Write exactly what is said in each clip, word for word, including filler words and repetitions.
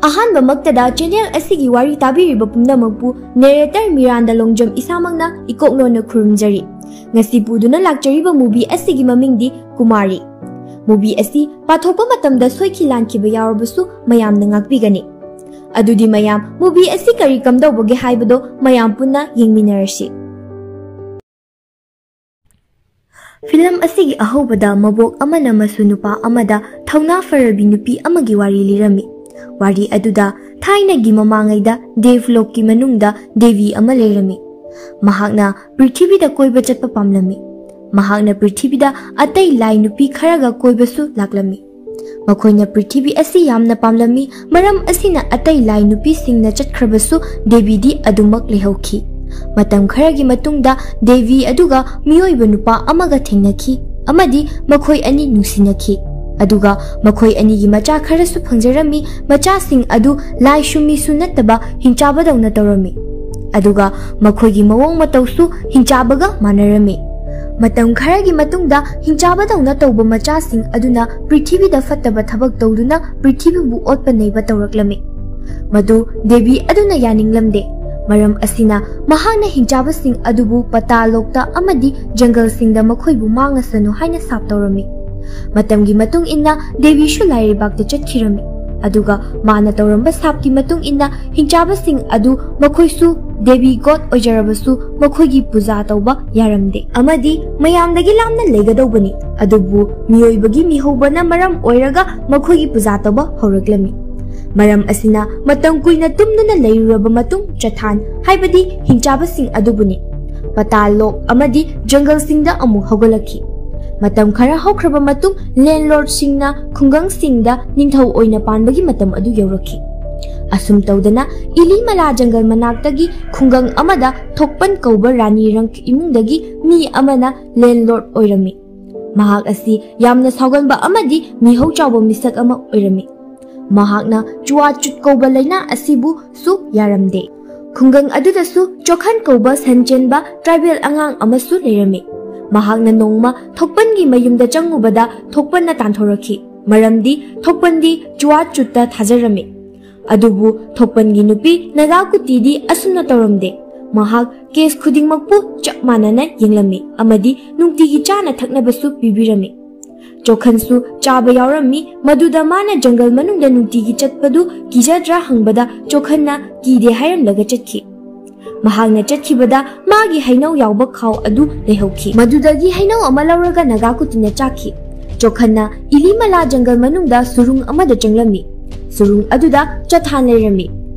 ꯑꯍꯥꯟꯕꯃꯛꯇꯗ channel ꯑꯁꯤꯒꯤ ꯋꯥꯔꯤ ꯇꯥꯕꯤꯔꯤꯕ ꯄꯨꯝꯅꯃꯛꯄꯨ narrator ꯃꯤꯔꯥꯟꯗ ꯂꯣꯡꯖꯝ ꯏꯁꯥꯃꯛꯅ ꯏꯀꯣꯛꯂꯣꯟꯅ ꯈꯨꯔꯨꯝꯖꯔꯤ꯫ ꯉꯁꯤ ꯄꯨꯗꯨꯅ ꯂꯥꯛꯆꯔꯤꯕ movie ꯑꯁꯤꯒꯤ ꯃꯃꯤꯡꯗꯤ ꯀꯨꯃꯥꯔꯤ꯫ Movie ꯑꯁꯤ ꯄꯥꯊꯣꯛꯄ ꯃꯇꯝꯗ ꯁꯣꯏꯈꯤ ꯂꯥꯟꯈꯤꯕ ꯌꯥꯎꯔꯕꯁꯨ ꯃꯌꯥꯝꯅ ꯉꯥꯛꯄꯤꯒꯅꯤ꯫ ꯑꯗꯨꯗꯤ ꯃꯌꯥꯝ, movie ꯑꯁꯤ ꯀꯔꯤ ꯀꯝꯗꯧꯕꯒꯦ ꯍꯥꯏꯕꯗꯣ ꯃꯌꯥꯝ ꯄꯨꯟꯅ ꯌꯦꯡꯃꯤꯟꯅꯔꯁꯤ꯫ ꯐꯤꯂꯝ ꯑꯁꯤꯒꯤ ꯑꯍꯧꯕꯗ ꯃꯕꯣꯛ ꯑꯃꯅ ꯃꯁꯨ ꯅꯨꯄꯥ ꯑꯃꯗ ꯊꯧꯅꯥ ꯐꯔꯕꯤ ꯅꯨꯄꯤ ꯑꯃꯒꯤ ꯋꯥꯔꯤ ꯂꯤꯔꯝꯃꯤ꯫ ꯋꯥꯔꯤ ꯑꯗꯨꯗ ꯊꯥꯏꯅꯒꯤ ꯃꯃꯥꯡꯉꯩꯗ ꯗꯦꯕꯂꯣꯛꯀꯤ ꯃꯅꯨꯡꯗ ꯗꯦꯕꯤ ꯑꯃ ꯂꯩꯔꯝꯃꯤ꯫ ꯃꯍꯥꯛꯅ ꯄ꯭ꯔꯤꯊꯤꯕꯤꯗ ꯀꯣꯏꯕ ꯆꯠꯄ ꯄꯥꯝꯂꯝꯃꯤ꯫ ꯃꯍꯥꯛꯅ ꯄ꯭ꯔꯤꯊꯤꯕꯤꯗ ꯑꯇꯩ ꯂꯥꯏ ꯅꯨꯄꯤ ꯈꯔꯒ ꯀꯣꯏꯕꯁꯨ ꯂꯥꯛꯂꯝꯃꯤ꯫ ꯃꯈꯣꯏꯅ ꯄ꯭ꯔꯤꯊꯤꯕꯤ ꯑꯁꯤ ꯌꯥꯝꯅ ꯄꯥꯝꯂꯝꯃꯤ, ꯃꯔꯝ ꯑꯁꯤꯅ ꯑꯇꯩ ꯂꯥꯏ ꯅꯨꯄꯤꯁꯤꯡꯅ ꯆꯠꯈ꯭ꯔꯕꯁꯨ ꯗꯦꯕꯤꯗꯤ ꯑꯗꯨꯃꯛ ꯂꯩꯍꯧꯈꯤ꯫ ꯃꯇꯝ ꯈꯔꯒꯤ ꯃꯇꯨꯡꯗ ꯗꯦꯕꯤ ꯑꯗꯨꯒ ꯃꯤꯑꯣꯏꯕ ꯅꯨꯄꯥ ꯑꯃꯒ ꯊꯦꯡꯅꯈꯤ ꯑꯃꯗꯤ ꯃꯈꯣꯏ ꯑꯅꯤ ꯅꯨꯡꯁꯤꯅꯈꯤ꯫ ꯑꯗꯨꯒ ꯃꯈꯣꯏ ꯑꯅꯤꯒꯤ ꯃꯆꯥ ꯈꯔꯁꯨ ꯐꯪꯖꯔꯝꯃꯤ꯫ ꯃꯆꯥꯁꯤꯡ ꯑꯗꯨ ꯂꯥꯏꯁꯨ ꯃꯤꯁꯨ ꯅꯠꯇꯕ ꯍꯤꯡꯆꯥꯕꯗꯧꯅ ꯇꯧꯔꯝꯃꯤ꯫ ꯑꯗꯨꯒ ꯃꯈꯣꯏꯒꯤ ꯃꯑꯣꯡ ꯃꯇꯧꯁꯨ ꯍꯤꯡꯆꯥꯕꯒ ꯃꯥꯟꯅꯔꯝꯃꯤ꯫ ꯃꯇꯝ ꯈꯔꯒꯤ ꯃꯇꯨꯡꯗ ꯍꯤꯡꯆꯥꯕꯗꯧꯅ ꯇꯧꯕ ꯃꯆꯥꯁꯤꯡ ꯑꯗꯨꯅ ꯄ꯭ꯔꯤꯊꯤꯕꯤꯗ ꯐꯠꯇꯕ ꯊꯕꯛ ꯇꯧꯗꯨꯅ ꯄ꯭ꯔꯤꯊꯤꯕꯤꯕꯨ ꯑꯣꯠꯄ ꯅꯩꯕ ꯇꯧꯔꯛꯂꯝꯃꯤ꯫ ꯃꯗꯨ ꯗꯦꯕꯤ ꯑꯗꯨꯅ ꯌꯥꯅꯤꯡꯂꯝꯗꯦ꯫ ꯃꯔꯝ ꯑꯁꯤꯅ ꯃꯍꯥꯛꯅ ꯍꯤꯡꯆꯥꯕꯁꯤꯡ ꯑꯗꯨꯕꯨ ꯄꯇꯥꯂꯣꯛꯇ ꯑꯃꯗꯤ ꯖꯪꯒꯜꯁꯤꯡꯗ ꯃꯈꯣꯏꯕꯨ ꯃꯥꯡꯉꯁꯅꯨ ꯍꯥꯏꯅ ꯁꯥꯞ ꯇꯧꯔꯝꯃꯤ꯫ ꯃꯇꯝꯒꯤ ꯃꯇꯨꯡ ꯏꯟꯅ ꯗꯦꯕꯤꯁꯨ ꯂꯥꯏꯔꯩꯕꯥꯛꯇ ꯆꯠꯈꯤꯔꯝꯃꯤ꯫ ꯑꯗꯨꯒ ꯃꯥꯅ ꯇꯧꯔꯝꯕ ꯁꯥꯞꯀꯤ ꯃꯇꯨꯡ ꯏꯟꯅ ꯍꯤꯡꯆꯥꯕꯁꯤꯡ ꯑꯗꯨ ꯃꯈꯣꯏꯁꯨ ꯗꯦꯕꯤ ꯒꯣꯗ ꯑꯣꯏꯖꯔꯕꯁꯨ ꯃꯈꯣꯏꯒꯤ ꯄꯨꯖꯥ ꯇꯧꯕ ꯌꯥꯔꯝꯗꯦ ꯑꯃꯗꯤ ꯃꯌꯥꯝꯗꯒꯤ ꯂꯥꯞꯅ ꯂꯩꯒꯗꯧꯕꯅꯤ꯫ ꯑꯗꯨꯕꯨ ꯃꯤꯑꯣꯏꯕꯒꯤ ꯃꯤꯍꯧꯕꯅ ꯃꯔꯝ ꯑꯣꯏꯔꯒ ꯃꯈꯣꯏꯒꯤ ꯄꯨꯖꯥ ꯇꯧꯕ ꯍꯧꯔꯛꯂꯝꯃꯤ꯫ ꯃꯔꯝ ꯑꯁꯤꯅ ꯃꯇꯝ ꯀꯨꯏꯅ ꯇꯨꯝꯗꯨꯅ ꯂꯩꯔꯨꯔꯕ ꯃꯇꯨꯡ ꯆꯊꯥꯟ, ꯍꯥꯏꯕꯗꯤ ꯍꯤꯡꯆꯥꯕꯁꯤꯡ ꯑꯗꯨꯕꯨꯅꯤ, ꯄꯇꯥꯜ ꯂꯣꯛ ꯑꯃꯗꯤ ꯖꯪꯒꯜꯁꯤꯡꯗ ꯑꯃꯨꯛ ꯍꯧꯒꯠꯂꯛꯈꯤ꯫ ꯃꯇꯝ ꯈꯔ ꯍꯧꯈ꯭ꯔꯕ ꯃꯇꯨꯡ ꯂꯦꯟꯂꯣꯔꯗꯁꯤꯡꯅ ꯈꯨꯡꯒꯪꯁꯤꯡꯗ ꯅꯤꯡꯊꯧ ꯑꯣꯏꯅ ꯄꯥꯟꯕꯒꯤ ꯃꯇꯝ ꯑꯗꯨ ꯌꯧꯔꯛꯈꯤ꯫ ꯑꯁꯨꯝ ꯇꯧꯗꯅ ꯏꯂꯤꯃꯂꯥ ꯖꯪꯒꯜ ꯃꯅꯥꯛꯇꯒꯤ ꯈꯨꯡꯒꯪ ꯑꯃꯗ ꯊꯣꯛꯄꯟ ꯀꯧꯕ ꯔꯥꯅꯤ ꯔꯪꯛ ꯏꯃꯨꯡꯗꯒꯤ ꯃꯤ ꯑꯃꯅ ꯂꯦꯟꯂꯣꯔꯗ ꯑꯣꯏꯔꯝꯃꯤ꯫ ꯃꯍꯥꯛ ꯑꯁꯤ ꯌꯥꯝꯅ ꯁꯥꯎꯒꯟꯕ ꯑꯃꯗꯤ ꯃꯤꯍꯧ ꯆꯥꯎꯕ ꯃꯤꯁꯛ ꯑꯃ ꯑꯣꯏꯔꯝꯃꯤ꯫ ꯃꯍꯥꯛꯅ ꯆꯨꯋꯥ ꯆꯨꯠ ꯀꯧꯕ ꯂꯥꯏꯅꯥ ꯑꯁꯤꯕꯨꯁꯨ ꯌꯥꯔꯝꯗꯦ꯫ ꯈꯨꯡꯒꯪ ꯑꯗꯨꯗꯁꯨ ꯆꯣꯈꯟ ꯀꯧꯕ ꯁꯟ ꯆꯦꯟꯕ ꯇ꯭ꯔꯥꯏꯕꯦꯜ ꯑꯉꯥꯡ ꯑꯃꯁꯨ ꯂꯩꯔꯝꯃꯤ꯫ ꯃꯍꯥꯛꯅ ꯅꯣꯡꯃ ꯊꯣꯛꯄꯟꯒꯤ ꯃꯌꯨꯝꯗ ꯆꯪꯉꯨꯕꯗ ꯊꯣꯛꯄꯟꯅ ꯇꯥꯟꯊꯣꯔꯛꯈꯤ, ꯃꯔꯝꯗꯤ ꯊꯣꯛꯄꯟꯗꯤ ꯆꯨꯋꯥ ꯆꯨꯠꯇ ꯊꯥꯖꯔꯝꯃꯤ꯫ ꯑꯗꯨꯕꯨ ꯊꯣꯛꯄꯟꯒꯤ ꯅꯨꯄꯤ ꯅꯥꯒꯥꯀꯨꯇꯤꯗꯤ ꯑꯁꯨꯝꯅ ꯇꯧꯔꯝꯗꯦ꯫ ꯃꯍꯥꯛ ꯀꯦꯁ ꯈꯨꯗꯤꯡꯃꯛꯄꯨ ꯆꯞ ꯃꯥꯟꯅꯅ ꯌꯦꯡꯂꯝꯃꯤ ꯑꯃꯗꯤ ꯅꯨꯡꯇꯤꯒꯤ ꯆꯥꯅ ꯊꯛꯅꯕꯁꯨ ꯄꯤꯕꯤꯔꯝꯃꯤ꯫ ꯆꯣꯈꯟꯁꯨ ꯆꯥꯕ ꯌꯥꯎꯔꯝꯃꯤ꯫ ꯃꯗꯨꯗ ꯃꯥꯅ ꯖꯪꯒꯜ ꯃꯅꯨꯡꯗ ꯅꯨꯡꯇꯤꯒꯤ ꯆꯠꯄꯗꯨ ꯀꯤꯖꯗ꯭ꯔꯥ ꯍꯪꯕꯗ ꯆꯣꯈꯟꯅ ꯀꯤꯗꯦ ꯍꯥꯏꯔꯝꯂꯒ ꯆꯠꯈꯤ꯫ ꯃꯍꯥꯛꯅ ꯆꯠꯈꯤꯕꯗ ꯃꯥꯒꯤ ꯍꯩꯅꯧ ꯌꯥꯎꯕ ꯈꯥꯎ ꯑꯗꯨ ꯂꯩꯍꯧꯈꯤ꯫ ꯃꯗꯨꯗꯒꯤ ꯍꯩꯅꯧ ꯑꯃ ꯂꯧꯔꯒ ꯅꯥꯒꯥꯀꯨꯇꯤꯅ ꯆꯥꯈꯤ꯫ ꯆꯣꯈꯟꯅ ꯏꯂꯤꯃꯂꯥ ꯖꯪꯒꯜ ꯃꯅꯨꯡꯗ ꯁꯨꯔꯨꯡ ꯑꯃꯗ ꯆꯪꯂꯝꯃꯤ꯫ ꯁꯨꯔꯨꯡ ꯑꯗꯨꯗ ꯆꯊꯥꯟ ꯂꯩꯔꯝꯃꯤ꯫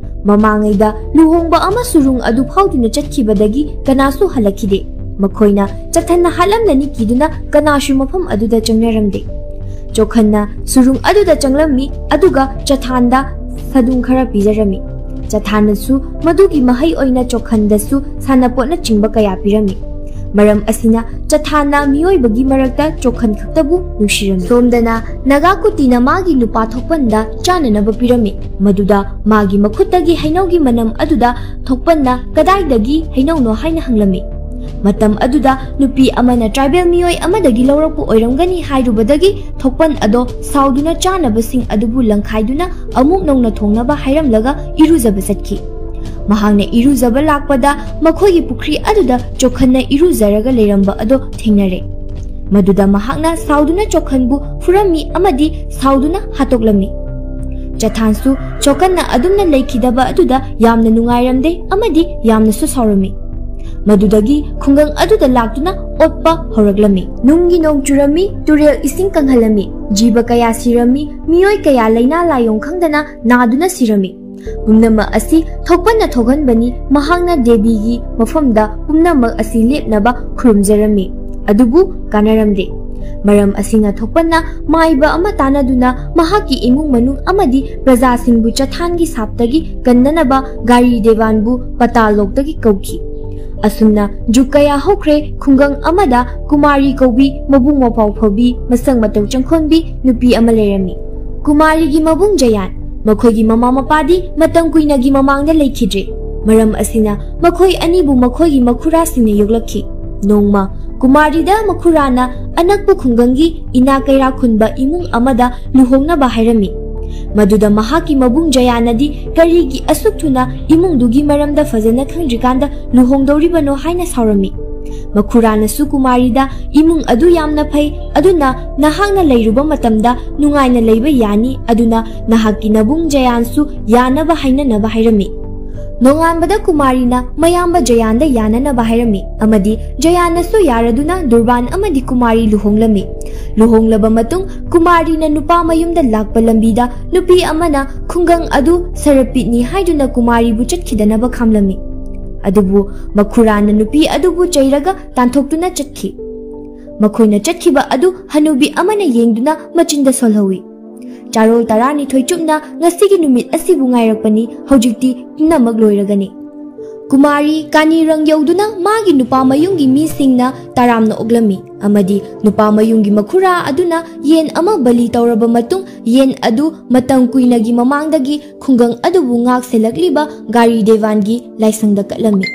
ꯃꯃꯥꯡꯉꯩꯗ ꯂꯨꯍꯣꯡꯕ ꯑꯃ ꯁꯨꯔꯨꯡ ꯑꯗꯨ ꯐꯥꯎꯗꯨꯅ ꯆꯠꯈꯤꯕꯗꯒꯤ ꯀꯅꯥꯁꯨ ꯍꯜꯂꯛꯈꯤꯗꯦ꯫ ꯃꯈꯣꯏꯅ ꯆꯊꯟꯅ ꯍꯥꯠꯂꯝꯂꯅꯤ ꯀꯤꯗꯨꯅ ꯀꯅꯥꯁꯨ ꯃꯐꯝ ꯑꯗꯨꯗ ꯆꯪꯅꯔꯝꯗꯦ꯫ ꯆꯣꯈꯟꯅ ꯁꯨꯔꯨꯡ ꯑꯗꯨꯗ ꯆꯪꯂꯝꯃꯤ, ꯑꯗꯨꯒ ꯆꯊꯥꯟꯗ ꯁꯥꯗꯨꯡ ꯈꯔ ꯄꯤꯖꯔꯝꯃꯤ꯫ ꯆꯊꯥꯟꯅꯁꯨ ꯃꯗꯨꯒꯤ ꯃꯍꯩ ꯑꯣꯏꯅ ꯆꯣꯈꯟꯗꯁꯨ ꯁꯥꯟꯅꯄꯣꯠꯅꯆꯤꯡꯕ ꯀꯌꯥ ꯄꯤꯔꯝꯃꯤ꯫ ꯃꯔꯝ ꯑꯁꯤꯅ ꯆꯊꯥꯟꯅ ꯃꯤꯑꯣꯏꯕꯒꯤ ꯃꯔꯛꯇ ꯆꯣꯈꯟ ꯈꯛꯇꯕꯨ ꯅꯨꯡꯁꯤꯔꯝꯃꯤ꯫ ꯁꯣꯝꯗꯅ ꯅꯥꯒꯥꯀꯨꯇꯤꯅ ꯃꯥꯒꯤ ꯅꯨꯄꯥ ꯊꯣꯛꯄꯟꯗ ꯆꯥꯅꯅꯕ ꯄꯤꯔꯝꯃꯤ꯫ ꯃꯗꯨꯗ ꯃꯥꯒꯤ ꯃꯈꯨꯠꯇꯒꯤ ꯍꯩꯅꯧꯒꯤ ꯃꯅꯝ ꯑꯗꯨꯗ ꯊꯣꯛꯄꯟꯅ ꯀꯗꯥꯏꯗꯒꯤ ꯍꯩꯅꯧꯅꯣ ꯍꯥꯏꯅ ꯍꯪꯂꯝꯃꯤ꯫ ꯃꯇꯝ ꯑꯗꯨꯗ ꯅꯨꯄꯤ ꯑꯃꯅ ꯇ꯭ꯔꯥꯏꯕꯦꯜ ꯃꯤꯑꯣꯏ ꯑꯃꯗꯒꯤ ꯂꯧꯔꯛꯄ ꯑꯣꯏꯔꯝꯒꯅꯤ ꯍꯥꯏꯔꯨꯕꯗꯒꯤ ꯊꯣꯛꯄꯟ ꯑꯗꯣ ꯁꯥꯎꯗꯨꯅ ꯆꯥꯅꯕꯁꯤꯡ ꯑꯗꯨꯕꯨ ꯂꯪꯈꯥꯏꯗꯨꯅ ꯑꯃꯨꯛ ꯅꯧꯅ ꯊꯣꯡꯅꯕ ꯍꯥꯏꯔꯝꯂꯒ ꯏꯔꯨꯖꯕ ꯆꯠꯈꯤ꯫ ꯃꯍꯥꯛꯅ ꯏꯔꯨꯖꯕ ꯂꯥꯛꯄꯗ ꯃꯈꯣꯏꯒꯤ ꯄꯨꯈ꯭ꯔꯤ ꯑꯗꯨꯗ ꯆꯣꯈꯟꯅ ꯏꯔꯨꯖꯔꯒ ꯂꯩꯔꯝꯕ ꯑꯗꯣ ꯊꯦꯡꯅꯔꯦ꯫ ꯃꯗꯨꯗ ꯃꯍꯥꯛꯅ ꯁꯥꯎꯗꯨꯅ ꯆꯣꯈꯟꯕꯨ ꯐꯨꯔꯝꯃꯤ ꯑꯃꯗꯤ ꯁꯥꯎꯗꯨꯅ ꯍꯥꯠꯇꯣꯛꯂꯝꯃꯤ꯫ ꯆꯊꯥꯟꯁꯨ ꯆꯣꯈꯟꯅ ꯑꯗꯨꯝꯅ ꯂꯩꯈꯤꯗꯕ ꯑꯗꯨꯗ ꯌꯥꯝꯅ ꯅꯨꯡꯉꯥꯏꯔꯝꯗꯦ ꯑꯃꯗꯤ ꯌꯥꯝꯅꯁꯨ ꯁꯥꯎꯔꯝꯃꯤ꯫ ꯃꯗꯨꯗꯒꯤ ꯈꯨꯡꯒꯪ ꯑꯗꯨꯗ ꯂꯥꯛꯇꯨꯅ ꯑꯣꯠꯄ ꯍꯧꯔꯛꯂꯝꯃꯤ꯫ ꯅꯨꯡꯒꯤ ꯅꯣꯡ ꯆꯨꯔꯝꯃꯤ, ꯇꯨꯔꯦꯜ ꯏꯁꯤꯡ ꯀꯪꯍꯜꯂꯝꯃꯤ, ꯖꯤꯕ ꯀꯌꯥ ꯁꯤꯔꯝꯃꯤ, ꯃꯤꯑꯣꯏ ꯀꯌꯥ ꯂꯥꯏꯅꯥ ꯂꯥꯏꯌꯣꯡ ꯈꯪꯗꯅ ꯅꯥꯗꯨꯅ ꯁꯤꯔꯝꯃꯤ꯫ ꯄꯨꯝꯅꯃꯛ ꯑꯁꯤ ꯊꯣꯛꯄꯟꯅ ꯊꯣꯛꯍꯟꯕꯅꯤ꯫ ꯃꯍꯥꯛꯅ ꯗꯦꯕꯤꯒꯤ ꯃꯐꯝꯗ ꯄꯨꯝꯅꯃꯛ ꯑꯁꯤ ꯂꯦꯞꯅꯕ ꯈꯨꯔꯨꯝꯖꯔꯝꯃꯤ, ꯑꯗꯨꯕꯨ ꯀꯥꯟꯅꯔꯝꯗꯦ꯫ ꯃꯔꯝ ꯑꯁꯤꯅ ꯊꯣꯛꯄꯟꯅ ꯃꯥꯏꯕ ꯑꯃ ꯇꯥꯟꯅꯗꯨꯅ ꯃꯍꯥꯛꯀꯤ ꯏꯃꯨꯡ ꯃꯅꯨꯡ ꯑꯃꯗꯤ ꯄ꯭ꯔꯖꯥꯁꯤꯡꯕꯨ ꯆꯊꯥꯟꯒꯤ ꯁꯥꯞꯇꯒꯤ ꯀꯟꯅꯅꯕ ꯒꯥꯔꯤ ꯗꯦꯕꯥꯟꯕꯨ ꯄꯇꯥꯜ ꯂꯣꯛꯇꯒꯤ ꯀꯧꯈꯤ꯫ ꯑꯁꯨꯝꯅ ꯖꯨꯒ ꯀꯌꯥ ꯍꯧꯈ꯭ꯔꯦ꯫ ꯈꯨꯡꯒꯪ ꯑꯃꯗ ꯀꯨꯃꯥꯔꯤ ꯀꯧꯕꯤ ꯃꯕꯨꯡ ꯃꯧꯄ꯭ꯋꯥ ꯐꯕꯤ, ꯃꯁꯛ ꯃꯇꯧ ꯆꯪꯈꯣꯟꯕꯤ ꯅꯨꯄꯤ ꯑꯃ ꯂꯩꯔꯝꯃꯤ꯫ ꯀꯨꯃꯥꯔꯤꯒꯤ ꯃꯕꯨꯡ ꯖꯌꯥꯟ꯫ ꯃꯈꯣꯏꯒꯤ ꯃꯃꯥ ꯃꯄꯥꯗꯤ ꯃꯇꯝ ꯀꯨꯏꯅꯒꯤ ꯃꯃꯥꯡꯗ ꯂꯩꯈꯤꯗ꯭ꯔꯦ꯫ ꯃꯔꯝ ꯑꯁꯤꯅ ꯃꯈꯣꯏ ꯑꯅꯤꯕꯨ ꯃꯈꯣꯏꯒꯤ ꯃꯈꯨꯔꯥꯁꯤꯡꯅ ꯌꯣꯛꯂꯛꯈꯤ꯫ ꯅꯣꯡꯃ ꯀꯨꯃꯥꯔꯤꯗ ꯃꯈꯨꯔꯥꯅ ꯑꯅꯛꯄ ꯈꯨꯡꯒꯪꯒꯤ ꯏꯅꯥ ꯀꯩꯔꯥ ꯈꯨꯟꯕ ꯏꯃꯨꯡ ꯑꯃꯗ ꯂꯨꯍꯣꯡꯅꯕ ꯍꯥꯏꯔꯝꯃꯤ꯫ ꯃꯗꯨꯗ ꯃꯍꯥꯛꯀꯤ ꯃꯕꯨꯡ ꯖꯌꯥꯅꯗꯤ ꯀꯔꯤꯒꯤ ꯑꯁꯨꯛ ꯊꯨꯅ ꯏꯃꯨꯡꯗꯨꯒꯤ ꯃꯔꯝꯗ ꯐꯖꯅ ꯈꯪꯗ꯭ꯔꯤꯀꯥꯟꯗ ꯂꯨꯍꯣꯡꯗꯧꯔꯤꯕꯅꯣ ꯍꯥꯏꯅ ꯁꯥꯎꯔꯝꯃꯤ꯫ ꯃꯈꯨꯔꯥꯅꯁꯨ ꯀꯨꯃꯥꯔꯤꯗ ꯏꯃꯨꯡ ꯑꯗꯨ ꯌꯥꯝꯅ ꯐꯩ, ꯑꯗꯨꯅ ꯅꯍꯥꯛꯅ ꯂꯩꯔꯨꯕ ꯃꯇꯝꯗ ꯅꯨꯡꯉꯥꯏꯅ ꯂꯩꯕ ꯌꯥꯅꯤ, ꯑꯗꯨꯅ ꯅꯍꯥꯛꯀꯤ ꯅꯕꯨꯡ ꯖꯌꯥꯟꯁꯨ ꯌꯥꯅꯕ ꯍꯥꯏꯅꯅꯕ ꯍꯥꯏꯔꯝꯃꯤ꯫ ꯅꯣꯡꯉꯥꯟꯕꯗ ꯀꯨꯃꯥꯔꯤꯅ ꯃꯌꯥꯝꯕ ꯖꯌꯥꯟꯗ ꯌꯥꯅꯅꯕ ꯍꯥꯏꯔꯝꯃꯤ ꯑꯃꯗꯤ ꯖꯌꯥꯟꯅꯁꯨ ꯌꯥꯔꯗꯨꯅ ꯗꯨꯔꯕꯥꯟ ꯑꯃꯗꯤ ꯀꯨꯃꯥꯔꯤ ꯂꯨꯍꯣꯡꯂꯝꯃꯤ꯫ ꯂꯨꯍꯣꯡꯂꯕ ꯃꯇꯨꯡ ꯀꯨꯃꯥꯔꯤꯅ ꯅꯨꯄꯥ ꯃꯌꯨꯝꯗ ꯂꯥꯛꯄ ꯂꯝꯕꯤꯗ ꯅꯨꯄꯤ ꯑꯃꯅ ꯈꯨꯡꯒꯪ ꯑꯗꯨ ꯁꯔꯞꯄꯤꯠꯅꯤ ꯍꯥꯏꯗꯨꯅ ꯀꯨꯃꯥꯔꯤꯕꯨ ꯆꯠꯈꯤꯗꯅꯕ ꯈꯥꯝꯂꯝꯃꯤ꯫ ꯑꯗꯨꯕꯨ ꯃꯈꯨꯔꯥꯅ ꯅꯨꯄꯤ ꯑꯗꯨꯕꯨ ꯆꯩꯔꯒ ꯇꯥꯟꯊꯣꯛꯇꯨꯅ ꯆꯠꯈꯤ꯫ ꯃꯈꯣꯏꯅ ꯆꯠꯈꯤꯕ ꯑꯗꯨ ꯍꯅꯨꯕꯤ ꯑꯃꯅ ꯌꯦꯡꯗꯨꯅ ꯃꯆꯤꯟꯗ ꯁꯣꯜꯍꯧꯏ꯫ ꯆꯥꯔꯣꯜ ꯇꯔꯥꯅꯤꯊꯣꯏ ꯆꯨꯞꯅ ꯉꯁꯤꯒꯤ ꯅꯨꯃꯤꯠ ꯑꯁꯤꯕꯨ ꯉꯥꯏꯔꯛꯄꯅꯤ, ꯍꯧꯖꯤꯛꯇꯤ ꯄꯨꯝꯅꯃꯛ ꯂꯣꯏꯔꯒꯅꯤ꯫ ꯀꯨꯃꯥꯔꯤ ꯀꯥꯅꯤꯔꯪ ꯌꯧꯗꯨꯅ ꯃꯥꯒꯤ ꯅꯨꯄꯥ ꯃꯌꯨꯝꯒꯤ ꯃꯤꯁꯤꯡꯅ ꯇꯔꯥꯝꯅ ꯑꯣꯛꯂꯝꯃꯤ ꯑꯃꯗꯤ ꯅꯨꯄꯥ ꯃꯌꯨꯝꯒꯤ ꯃꯈꯨꯔꯥ ꯑꯗꯨꯅ ꯌꯦꯟ ꯑꯃ ꯕꯂꯤ ꯇꯧꯔꯕ ꯃꯇꯨꯡ ꯌꯦꯟ ꯑꯗꯨ ꯃꯇꯝ ꯀꯨꯏꯅꯒꯤ ꯃꯃꯥꯡꯗꯒꯤ ꯈꯨꯡꯒꯪ ꯑꯗꯨꯕꯨ ꯉꯥꯛ ꯁꯦꯜꯂꯛꯂꯤꯕ ꯒꯥꯔꯤ ꯗꯦꯋꯥꯟꯒꯤ ꯂꯥꯏꯁꯪꯗ ꯀꯠꯂꯝꯃꯤ꯫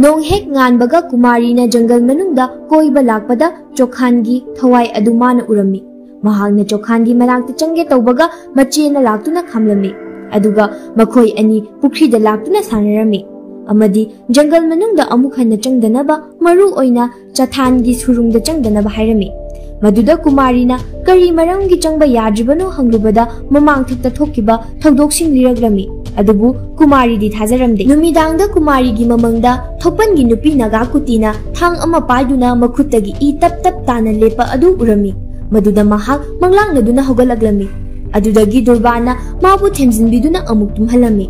ꯅꯣꯡ ꯍꯦꯛ ꯉꯥꯟꯕꯒ ꯀꯨꯃꯥꯔꯤꯅ ꯖꯪꯒꯜ ꯃꯅꯨꯡꯗ ꯀꯣꯏꯕ ꯂꯥꯛꯄꯗ ꯆꯣꯈꯥꯟꯒꯤ ꯊꯋꯥꯏ ꯑꯗꯨ ꯃꯥꯅ ꯎꯔꯝꯃꯤ꯫ ꯃꯍꯥꯛꯅ ꯆꯣꯈꯥꯟꯒꯤ ꯃꯅꯥꯛꯇ ꯆꯪꯒꯦ ꯇꯧꯕꯒ ꯃꯆꯦꯅ ꯂꯥꯛꯇꯨꯅ ꯈꯥꯝꯂꯝꯃꯤ꯫ ꯑꯗꯨꯒ ꯃꯈꯣꯏ ꯑꯅꯤ ꯄꯨꯈ꯭ꯔꯤꯗ ꯂꯥꯛꯇꯨꯅ ꯁꯥꯟꯅꯔꯝꯃꯤ ꯑꯃꯗꯤ ꯖꯪꯒꯜ ꯃꯅꯨꯡꯗ ꯑꯃꯨꯛ ꯍꯟꯅ ꯆꯪꯗꯅꯕ, ꯃꯔꯨ ꯑꯣꯏꯅ ꯆꯊꯥꯟꯒꯤ ꯁꯨꯔꯨꯡꯗ ꯆꯪꯗꯅꯕ ꯍꯥꯏꯔꯝꯃꯤ꯫ ꯃꯗꯨꯗ ꯀꯨꯃꯥꯔꯤꯅ ꯀꯔꯤ ꯃꯔꯝꯒꯤ ꯆꯪꯕ ꯌꯥꯗ꯭ꯔꯤꯕꯅꯣ ꯍꯪꯂꯨꯕꯗ ꯃꯃꯥꯡꯊꯛꯇ ꯊꯣꯛꯈꯤꯕ ꯊꯧꯗꯣꯛꯁꯤꯡ ꯂꯤꯔꯛꯂꯝꯃꯤ꯫ ꯑꯗꯨꯕꯨ ꯀꯨꯃꯥꯔꯤꯗꯤ ꯊꯥꯖꯔꯝꯗꯦ꯫ ꯅꯨꯃꯤꯗꯥꯡꯗ ꯀꯨꯃꯥꯔꯤꯒꯤ ꯃꯃꯪꯗ ꯊꯣꯛꯄꯟꯒꯤ ꯅꯨꯄꯤ ꯅꯥꯒꯥꯀꯨꯇꯤꯅ ꯊꯥꯡ ꯑꯃ ꯄꯥꯏꯗꯨꯅ ꯃꯈꯨꯠꯇꯒꯤ ꯏ ꯇꯞ ꯇꯞ ꯇꯥꯅ ꯂꯦꯞꯄ ꯑꯗꯨ ꯎꯔꯝꯃꯤ꯫ ꯃꯗꯨꯗ ꯃꯍꯥꯛ ꯃꯪꯂꯥꯛꯅꯗꯨꯅ ꯍꯧꯒꯠꯂꯛꯂꯝꯃꯤ꯫ ꯑꯗꯨꯗꯒꯤ ꯗꯨꯔꯕꯥꯟꯅ ꯃꯥꯕꯨ ꯊꯦꯝꯖꯤꯟꯕꯤꯗꯨꯅ ꯑꯃꯨꯛ ꯇꯨꯝꯍꯜꯂꯝꯃꯤ꯫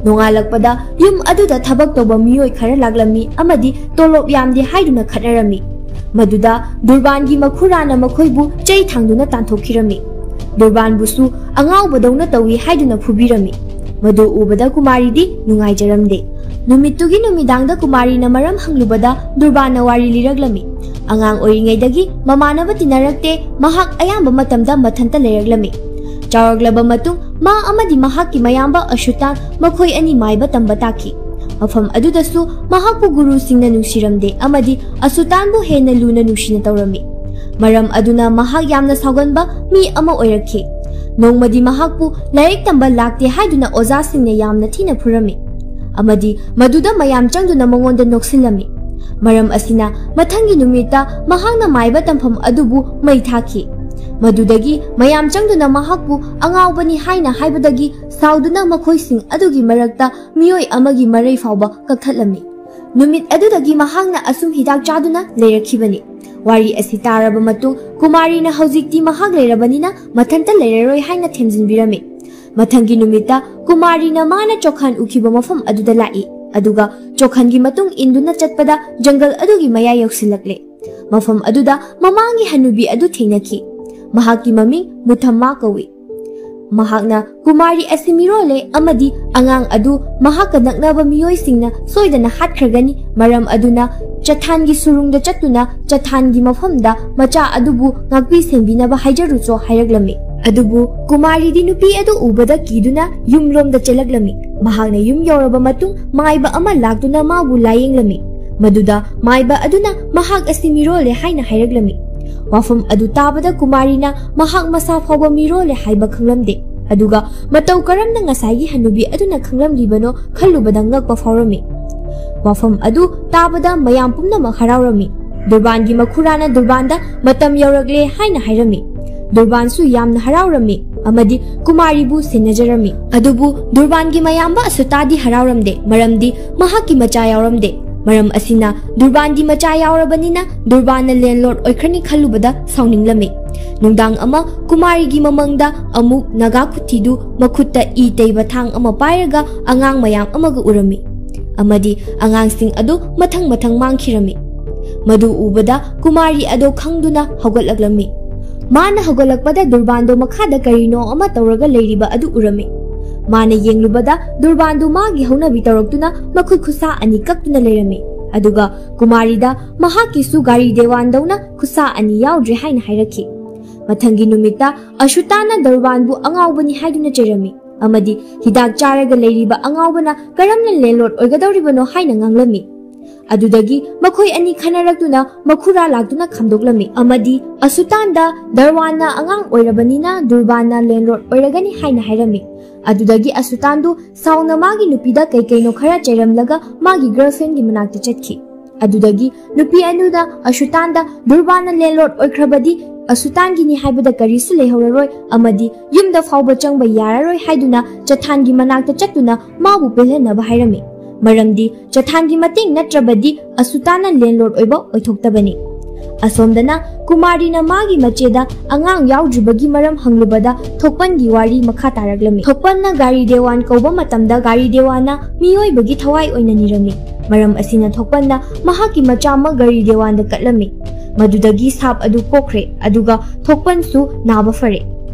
ꯅꯣꯡꯉꯥꯜꯂꯛꯄꯗ ꯌꯨꯝ ꯑꯗꯨꯗ ꯊꯕꯛ ꯇꯧꯕ ꯃꯤꯑꯣꯏ ꯈꯔ ꯂꯥꯛꯂꯝꯃꯤ ꯑꯃꯗꯤ ꯇꯣꯂꯣꯞ ꯌꯥꯝꯗꯦ ꯍꯥꯏꯗꯨꯅ ꯈꯠꯅꯔꯝꯃꯤ꯫ ꯃꯗꯨꯗ ꯗꯨꯔꯕꯥꯟꯒꯤ ꯃꯈꯨꯔꯥꯅ ꯃꯈꯣꯏꯕꯨ ꯆꯩ ꯊꯥꯡꯗꯨꯅ ꯇꯥꯟꯊꯣꯛꯈꯤꯔꯝꯃꯤ꯫ ꯗꯨꯔꯕꯥꯟꯕꯨꯁꯨ ꯑꯉꯥꯎꯕꯗꯧꯅ ꯇꯧꯏ ꯍꯥꯏꯗꯨꯅ ꯐꯨꯕꯤꯔꯝꯃꯤ꯫ ꯃꯗꯨ ꯎꯕꯗ ꯀꯨꯃꯥꯔꯤꯗꯤ ꯅꯨꯡꯉꯥꯏꯖꯔꯝꯗꯦ꯫ ꯅꯨꯃꯤꯠꯇꯨꯒꯤ ꯅꯨꯃꯤꯗꯥꯡꯗ ꯀꯨꯃꯥꯔꯤꯅ ꯃꯔꯝ ꯍꯪꯂꯨꯕꯗ ꯗꯨꯔꯕꯥꯟꯅ ꯋꯥꯔꯤ ꯂꯤꯔꯛꯂꯝꯃꯤ꯫ ꯑꯉꯥꯡ ꯑꯣꯏꯔꯤꯉꯩꯗꯒꯤ ꯃꯃꯥꯟꯅꯕ ꯇꯤꯟꯅꯔꯛꯇꯦ, ꯃꯍꯥꯛ ꯑꯌꯥꯝꯕ ꯃꯇꯝꯗ ꯃꯊꯟꯇ ꯂꯩꯔꯛꯂꯝꯃꯤ꯫ ꯆꯥꯎꯔꯛꯂꯕ ꯃꯇꯨꯡ ꯃꯥ ꯑꯃꯗꯤ ꯃꯍꯥꯛꯀꯤ ꯃꯌꯥꯝꯕ ꯑꯁꯨꯇꯥꯟ ꯃꯈꯣꯏ ꯑꯅꯤ ꯃꯥꯏꯕ ꯇꯝꯕ ꯇꯥꯈꯤ꯫ ꯃꯐꯝ ꯑꯗꯨꯗꯁꯨ ꯃꯍꯥꯛꯄꯨ ꯒꯨꯔꯨꯁꯤꯡꯅ ꯅꯨꯡꯁꯤꯔꯝꯗꯦ ꯑꯃꯗꯤ ꯑꯁꯨꯇꯥꯟꯕꯨ ꯍꯦꯟꯅ ꯂꯨꯅ ꯅꯨꯡꯁꯤꯅ ꯇꯧꯔꯝꯃꯤ꯫ ꯃꯔꯝ ꯑꯗꯨꯅ ꯃꯍꯥꯛ ꯌꯥꯝꯅ ꯁꯥꯎꯒꯟꯕ ꯃꯤ ꯑꯃ ꯑꯣꯏꯔꯛꯈꯤ꯫ ꯅꯣꯡꯃꯗꯤ ꯃꯍꯥꯛꯄꯨ ꯂꯥꯏꯔꯤꯛ ꯇꯝꯕ ꯂꯥꯛꯇꯦ ꯍꯥꯏꯗꯨꯅ ꯑꯣꯖꯥꯁꯤꯡꯅ ꯌꯥꯝꯅ ꯊꯤꯅ ꯐꯨꯔꯝꯃꯤ, ꯑꯃꯗꯤ ꯃꯗꯨꯗ ꯃꯌꯥꯝ ꯆꯪꯗꯨꯅ ꯃꯉꯣꯟꯗ ꯅꯣꯛꯁꯤꯜꯂꯝꯃꯤ꯫ ꯃꯔꯝ ꯑꯁꯤꯅ ꯃꯊꯪꯒꯤ ꯅꯨꯃꯤꯠꯇ ꯃꯍꯥꯛꯅ ꯃꯥꯏꯕ ꯇꯝꯐꯝ ꯑꯗꯨꯕꯨ ꯃꯩ ꯊꯥꯈꯤ꯫ ꯃꯗꯨꯗꯒꯤ ꯃꯌꯥꯝ ꯆꯪꯗꯨꯅ ꯃꯍꯥꯛꯄꯨ ꯑꯉꯥꯎꯕꯅꯤ ꯍꯥꯏꯅ ꯍꯥꯏꯕꯗꯒꯤ ꯁꯥꯎꯗꯨꯅ ꯃꯈꯣꯏꯁꯤꯡ ꯑꯗꯨꯒꯤ ꯃꯔꯛꯇ ꯃꯤꯑꯣꯏ ꯑꯃꯒꯤ ꯃꯔꯩ ꯐꯥꯎꯕ ꯀꯛꯊꯠꯂꯝꯃꯤ꯫ ꯅꯨꯃꯤꯠ ꯑꯗꯨꯗꯒꯤ ꯃꯍꯥꯛꯅ ꯑꯁꯨꯝ ꯍꯤꯗꯥꯛ ꯆꯥꯗꯨꯅ ꯂꯩꯔꯛꯈꯤꯕꯅꯤ꯫ ꯋꯥꯔꯤ ꯑꯁꯤ ꯇꯥꯔꯕ ꯃꯇꯨꯡ ꯀꯨꯃꯥꯔꯤꯅ ꯍꯧꯖꯤꯛꯇꯤ ꯃꯍꯥꯛ ꯂꯩꯔꯕꯅꯤꯅ ꯃꯊꯟꯇ ꯂꯩꯔꯔꯣꯏ ꯍꯥꯏꯅ ꯊꯦꯝꯖꯤꯟꯕꯤꯔꯝꯃꯤ꯫ ꯃꯊꯪꯒꯤ ꯅꯨꯃꯤꯠꯇ ꯀꯨꯃꯥꯔꯤꯅ ꯃꯥꯅ ꯆꯣꯈꯥꯟ ꯎꯈꯤꯕ ꯃꯐꯝ ꯑꯗꯨꯗ ꯂꯥꯛꯏ, ꯑꯗꯨꯒ ꯆꯣꯈꯥꯟꯒꯤ ꯃꯇꯨꯡ ꯏꯟꯗꯨꯅ ꯆꯠꯄꯗ ꯖꯪꯒꯜ ꯑꯗꯨꯒꯤ ꯃꯌꯥꯏ ꯌꯧꯁꯤꯜꯂꯛꯂꯦ꯫ ꯃꯐꯝ ꯑꯗꯨꯗ ꯃꯃꯥꯡꯒꯤ ꯍꯅꯨꯕꯤ ꯑꯗꯨ ꯊꯦꯡꯅꯈꯤ꯫ ꯃꯍꯥꯛꯀꯤ ꯃꯃꯤꯡ ꯃꯨꯊꯝꯃꯥ ꯀꯧꯏ꯫ ꯃꯍꯥꯛꯅ ꯀꯨꯃꯥꯔꯤ ꯑꯁꯤ ꯃꯤꯔꯣꯜꯂꯦ ꯑꯃꯗꯤ ꯑꯉꯥꯡ ꯑꯗꯨ ꯃꯍꯥꯛꯀ ꯅꯛꯅꯕ ꯃꯤꯑꯣꯏꯁꯤꯡꯅ ꯁꯣꯏꯗꯅ ꯍꯥꯠꯈ꯭ꯔꯒꯅꯤ, ꯃꯔꯝ ꯑꯗꯨꯅ ꯆꯊꯥꯟꯒꯤ ꯁꯨꯔꯨꯡꯗ ꯆꯠꯇꯨꯅ ꯆꯊꯥꯟꯒꯤ ꯃꯐꯝꯗ ꯃꯆꯥ ꯑꯗꯨꯕꯨ ꯉꯥꯛꯄꯤ ꯁꯦꯟꯕꯤꯅꯕ ꯍꯥꯏꯖꯔꯨꯆꯣ ꯍꯥꯏꯔꯛꯂꯝꯃꯤ꯫ ꯑꯗꯨꯕꯨ ꯀꯨꯃꯥꯔꯤꯗꯤ ꯅꯨꯄꯤ ꯑꯗꯨ ꯎꯕꯗ ꯀꯤꯗꯨꯅ ꯌꯨꯝꯂꯣꯝꯗ ꯆꯦꯜꯂꯛꯂꯝꯃꯤ꯫ ꯃꯍꯥꯛꯅ ꯌꯨꯝ ꯌꯧꯔꯕ ꯃꯇꯨꯡ ꯃꯥꯏꯕ ꯑꯃ ꯂꯥꯛꯇꯨꯅ ꯃꯥꯕꯨ ꯂꯥꯌꯦꯡꯂꯝꯃꯤ꯫ ꯃꯗꯨꯗ ꯃꯥꯏꯕ ꯑꯗꯨꯅ ꯃꯍꯥꯛ ꯑꯁꯤ ꯃꯤꯔꯣꯜꯂꯦ ꯍꯥꯏꯅ ꯍꯥꯏꯔꯛꯂꯝꯃꯤ꯫ ꯋꯥꯐꯝ ꯑꯗꯨ ꯇꯥꯕꯗ ꯀꯨꯃꯥꯔꯤꯅ ꯃꯍꯥꯛ ꯃꯁꯥ ꯐꯥꯎꯕ ꯃꯤꯔꯣꯜꯂꯦ ꯍꯥꯏꯕ ꯈꯪꯂꯝꯗꯦ꯫ ꯑꯗꯨꯒ ꯃꯇꯧ ꯀꯔꯝꯅ ꯉꯁꯥꯏꯒꯤ ꯍꯅꯨꯕꯤ ꯑꯗꯨꯅ ꯈꯪꯂꯝꯂꯤꯕꯅꯣ ꯈꯜꯂꯨꯕꯗ ꯉꯛꯄ ꯐꯥꯎꯔꯝꯃꯤ꯫ ꯋꯥꯐꯝ ꯑꯗꯨ ꯇꯥꯕꯗ ꯃꯌꯥꯝ ꯄꯨꯝꯅꯃꯛ ꯍꯔꯥꯎꯔꯝꯃꯤ꯫ ꯗꯨꯔꯕꯥꯟꯒꯤ ꯃꯈꯨꯔꯥꯅ ꯗꯨꯔꯕꯥꯟꯗ ꯃꯇꯝ ꯌꯧꯔꯛꯂꯦ ꯍꯥꯏꯅ ꯍꯥꯏꯔꯝꯃꯤ꯫ ꯗꯨꯔꯕꯥꯟꯁꯨ ꯌꯥꯝꯅ ꯍꯔꯥꯎꯔꯝꯃꯤ ꯑꯃꯗꯤ ꯀꯨꯃꯥꯔꯤꯕꯨ ꯁꯦꯟꯅꯖꯔꯝꯃꯤ꯫ ꯑꯗꯨꯕꯨ ꯗꯨꯔꯕꯥꯟꯒꯤ ꯃꯌꯥꯝꯕ ꯑꯁꯨꯇꯥꯗꯤ ꯍꯔꯥꯎꯔꯝꯗꯦ, ꯃꯔꯝꯗꯤ ꯃꯍꯥꯛꯀꯤ ꯃꯆꯥ ꯌꯥꯎꯔꯝꯗꯦ꯫ ꯃꯔꯝ ꯑꯁꯤꯅ ꯗꯨꯔꯕꯥꯟꯒꯤ ꯃꯆꯥ ꯌꯥꯎꯔꯕꯅꯤꯅ ꯗꯨꯔꯕꯥꯟꯅ ꯂꯦꯟꯂꯣꯔꯗ ꯑꯣꯏꯈ꯭ꯔꯅꯤ ꯈꯜꯂꯨꯕꯗ ꯁꯥꯎꯅꯤꯡꯂꯝꯃꯤ꯫ ꯅꯨꯡꯗꯥꯡ ꯑꯃ ꯀꯨꯃꯥꯔꯤꯒꯤ ꯃꯃꯪꯗ ꯑꯃꯨꯛ ꯅꯥꯒꯥ ꯈꯨꯊꯤꯗꯨ ꯃꯈꯨꯠꯇ ꯏ ꯇꯩꯕ ꯊꯥꯡ ꯑꯃ ꯄꯥꯏꯔꯒ ꯑꯉꯥꯡ ꯃꯌꯥꯝ ꯑꯃꯒ ꯎꯔꯝꯃꯤ ꯑꯃꯗꯤ ꯑꯉꯥꯡꯁꯤꯡ ꯑꯗꯨ ꯃꯊꯪ ꯃꯊꯪ ꯃꯥꯡꯈꯤꯔꯝꯃꯤ꯫ ꯃꯗꯨ ꯎꯕꯗ ꯀꯨꯃꯥꯔꯤ ꯑꯗꯣ ꯈꯪꯗꯨꯅ ꯍꯧꯒꯠꯂꯛꯂꯝꯃꯤ꯫ ꯃꯥꯅ ꯍꯧꯒꯠꯂꯛꯄꯗ ꯗꯨꯔꯕꯥꯟꯗꯣ ꯃꯈꯥꯗ ꯀꯔꯤꯅꯣ ꯑꯃ ꯇꯧꯔꯒ ꯂꯩꯔꯤꯕ ꯑꯗꯨ ꯎꯔꯝꯃꯤ꯫ ꯃꯥꯅ ꯌꯦꯡꯂꯨꯕꯗ ꯗꯨꯔꯕꯥꯟꯗꯨ ꯃꯥꯒꯤ ꯍꯧꯅꯕꯤ ꯇꯧꯔꯛꯇꯨꯅ ꯃꯈꯨꯠ ꯈꯨꯠꯁꯥ ꯑꯅꯤ ꯀꯛꯇꯨꯅ ꯂꯩꯔꯝꯃꯤ꯫ ꯑꯗꯨꯒ ꯀꯨꯃꯥꯔꯤꯗ ꯃꯍꯥꯛꯀꯤꯁꯨ ꯒꯥꯔꯤ ꯗꯦꯋꯥꯟꯗꯧꯅ ꯈꯨꯠꯁꯥ ꯑꯅꯤ ꯌꯥꯎꯗ꯭ꯔꯦ ꯍꯥꯏꯅ ꯍꯥꯏꯔꯛꯈꯤ꯫ ꯃꯊꯪꯒꯤ ꯅꯨꯃꯤꯠꯇ ꯑꯁꯨꯇꯥꯅ ꯗꯨꯔꯕꯥꯟꯕꯨ ꯑꯉꯥꯎꯕꯅꯤ ꯍꯥꯏꯗꯨꯅ ꯆꯩꯔꯝꯃꯤ ꯑꯃꯗꯤ ꯍꯤꯗꯥꯛ ꯆꯥꯔꯒ ꯂꯩꯔꯤꯕ ꯑꯉꯥꯎꯕꯅ ꯀꯔꯝꯅ ꯂꯦꯟꯂꯣꯔꯗ ꯑꯣꯏꯒꯗꯧꯔꯤꯕꯅꯣ ꯍꯥꯏꯅ ꯉꯥꯡꯂꯝꯃꯤ꯫ ꯑꯗꯨꯗꯒꯤ ꯃꯈꯣꯏ ꯑꯅꯤ ꯈꯟꯅꯔꯛꯇꯨꯅ ꯃꯈꯨꯔꯥ ꯂꯥꯛꯇꯨꯅ ꯈꯥꯝꯗꯣꯛꯂꯝꯃꯤ ꯑꯃꯗꯤ ꯑꯁꯨꯇꯥꯟꯗ ꯗꯔꯋꯥꯟꯅ ꯑꯉꯥꯡ ꯑꯣꯏꯔꯕꯅꯤꯅ ꯗꯨꯔꯕꯥꯟꯅ ꯂꯦꯟꯂꯣꯔꯗ ꯑꯣꯏꯔꯒꯅꯤ ꯍꯥꯏꯅ ꯍꯥꯏꯔꯝꯃꯤ꯫ ꯑꯗꯨꯗꯒꯤ ꯑꯁꯨꯇꯥꯟꯗꯨ ꯁꯥꯎꯅ ꯃꯥꯒꯤ ꯅꯨꯄꯤꯗ ꯀꯩ ꯀꯩꯅꯣ ꯈꯔ ꯆꯩꯔꯝꯂꯒ ꯃꯥꯒꯤ ꯒꯔꯜꯐ꯭ꯔꯦꯟꯒꯤ ꯃꯅꯥꯛꯇ ꯆꯠꯈꯤ꯫ ꯑꯗꯨꯗꯒꯤ ꯅꯨꯄꯤ ꯑꯗꯨꯅ ꯑꯁꯨꯇꯥꯟꯗ ꯗꯨꯔꯕꯥꯟꯅ ꯂꯦꯟꯂꯣꯔꯗ ꯑꯣꯏꯈ꯭ꯔꯕꯗꯤ ꯑꯁꯨꯇꯥꯟꯒꯤꯅꯤ ꯍꯥꯏꯕꯗ ꯀꯔꯤꯁꯨ ꯂꯩꯍꯧꯔꯔꯣꯏ ꯑꯃꯗꯤ ꯌꯨꯝꯗ ꯐꯥꯎꯕ ꯆꯪꯕ ꯌꯥꯔꯔꯣꯏ ꯍꯥꯏꯗꯨꯅ ꯆꯊꯥꯟꯒꯤ ꯃꯅꯥꯛꯇ ꯆꯠꯇꯨꯅ ꯃꯥꯕꯨ ꯄꯦꯜꯍꯟꯅꯕ ꯍꯥꯏꯔꯝꯃꯤ꯫ ꯃꯔꯝꯗꯤ ꯆꯊꯥꯟꯒꯤ ꯃꯇꯦꯡ ꯅꯠꯇ꯭ꯔꯕꯗꯤ ꯑꯁꯨꯇꯥꯟꯅ ꯂꯦꯟꯂꯣꯔꯗ ꯑꯣꯏꯕ ꯑꯣꯏꯊꯣꯛꯇꯕꯅꯤ꯫ ꯑꯁꯣꯝꯗꯅ ꯀꯨꯃꯥꯔꯤꯅ ꯃꯥꯒꯤ ꯃꯆꯦꯗ ꯑꯉꯥꯡ ꯌꯥꯎꯗ꯭ꯔꯤꯕꯒꯤ ꯃꯔꯝ ꯍꯪꯂꯨꯕꯗ ꯊꯣꯛꯄꯟꯒꯤ ꯋꯥꯔꯤ ꯃꯈꯥ ꯇꯥꯔꯛꯂꯝꯃꯤ꯫ ꯊꯣꯛꯄꯟꯅ ꯒꯥꯔꯤ ꯗꯦꯋꯥꯟ ꯀꯧꯕ ꯃꯇꯝꯗ ꯒꯥꯔꯤ ꯗꯦꯋꯥꯟꯅ ꯃꯤꯑꯣꯏꯕꯒꯤ ꯊꯋꯥꯏ ꯑꯣꯏꯅ ꯅꯤꯔꯝꯃꯤ꯫ ꯃꯔꯝ ꯑꯁꯤꯅ ꯊꯣꯛꯄꯟꯅ ꯃꯍꯥꯛꯀꯤ ꯃꯆꯥꯃꯛ ꯒꯥꯔꯤ ꯗꯦꯋꯥꯟꯗ ꯀꯠꯂꯝꯃꯤ꯫ ꯃꯗꯨꯗꯒꯤ ꯁꯥꯞ ꯑꯗꯨ ꯀꯣꯛꯈ꯭ꯔꯦ, ꯑꯗꯨꯒ ꯊꯣꯛꯄꯟꯁꯨ ꯅꯥꯕ ꯐꯔꯦ꯫